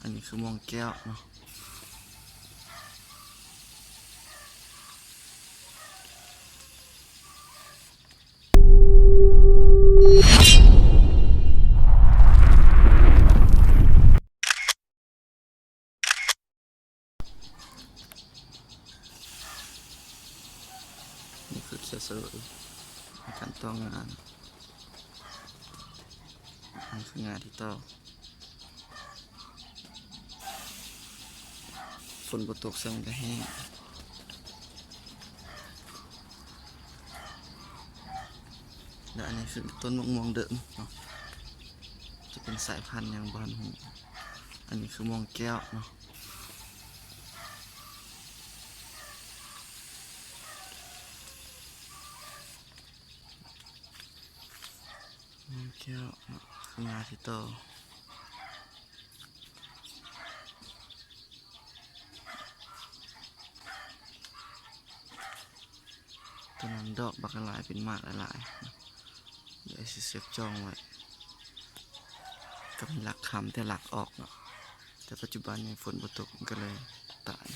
ອັນນີ້ຄືມ່ວງແກ້ວເນາະ. ນີ້ຄືຂຽວສະຫຼຸຍ ໃນການຕໍ່ງາ. ນີ້ຄືງາທີ່ຕໍ່. ຝົນບໍ່ຕົກ ໃສ່ມັນກະແຫ້ງ. ແລະ ອັນນີ້ຄືຕົ້ນໝາກມ່ວງເດີມເນາະ, ຈະເປັນສາຍພັນຫຍັງບໍ່ທັນຮູ້. ອັນນີ້ຄືມ່ວງແກ້ວເນາະ. ແກ້ວເນາະ ງາທີ່ຕໍ່. ຕອນນັ້ນດອກບັກຫຼາຍ ເປັນໝາກຫຼາຍໆ ດຽວຊິເກັບຈ້ອງໄວ້ ກໍມີຫຼັກຄຳ ແຕ່ຫຼັກອອກເນາະ. ແຕ່ປັດຈຸບັນນີ້ຝົນບໍ່ຕົກ ມັນກໍເລີຍຕາຍ.